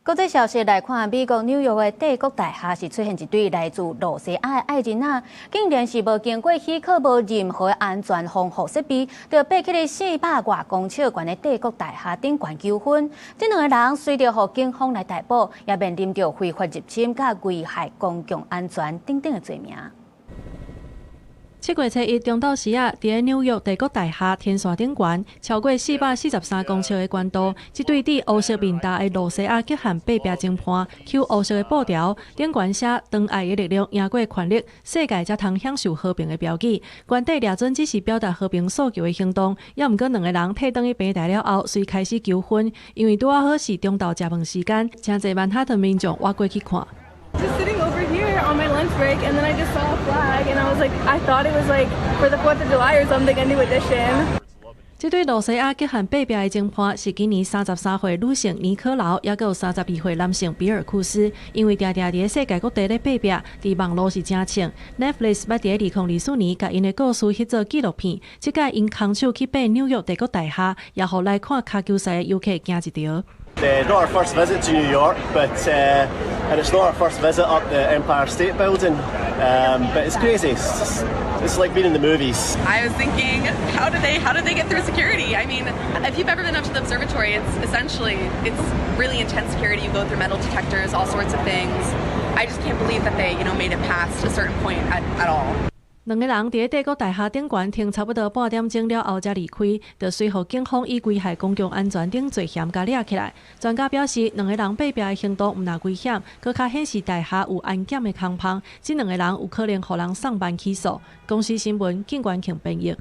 國際消息來看，美國紐約的帝國大廈是出現一對來自露西亞的愛人仔，竟然是無經過許可、無任何安全防護設備，就爬去咧400外公尺懸的帝國大廈頂懸求婚。這兩个人隨著予警方來逮捕，也面臨著非法入侵佮危害公共安全等等的罪名。7月初一中晝時仔，佇咧紐約帝國大廈天線頂懸，超過443公尺的懸度，這對戴烏色面罩的露西亞極限爬壁情伴，搝烏色的布條，頂懸寫“當愛的力量贏過權力，世界才通享受和平”的標語。原底掠準只是表達和平訴求的行動，猶毋過兩个人退轉去平台了後，隨開始求婚，因為拄仔好是中晝食飯時間，誠濟曼哈頓民眾倚過去看。 Just sitting over here on my lunch break, and then I just saw a flag, and I was like, I thought it was like for the 4th of July or something, a new addition. 這對露西亞極限爬壁的情伴是今年33歲女性尼可勞，猶閣有32歲男性比爾庫斯。因為定定佇咧世界各地咧爬壁，佇網路是誠衝。Netflix 捌佇咧2024年共𪜶的故事翕做紀錄片，這擺𪜶空手去爬紐約帝國大廈，也予來看跤球賽的遊客驚一趒。 Not our first visit to New York, but and it's not our first visit up the Empire State Building. But it's crazy. It's like being in the movies. I was thinking, how did they get through security? I mean, if you've ever been up to the observatory, it's essentially it's really intense security. You go through metal detectors, all sorts of things. I just can't believe that they made it past a certain point at all. 兩个人佇咧帝國大廈頂懸停差不多半點鐘了後才離開，就隨予警方以危害公共安全等罪嫌共掠起來。專家表示，兩个人爬壁的行動毋但危險，閣較顯示大廈有安檢的空縫。這兩个人有可能予人送辦起訴。公視新聞，警官慶編譯。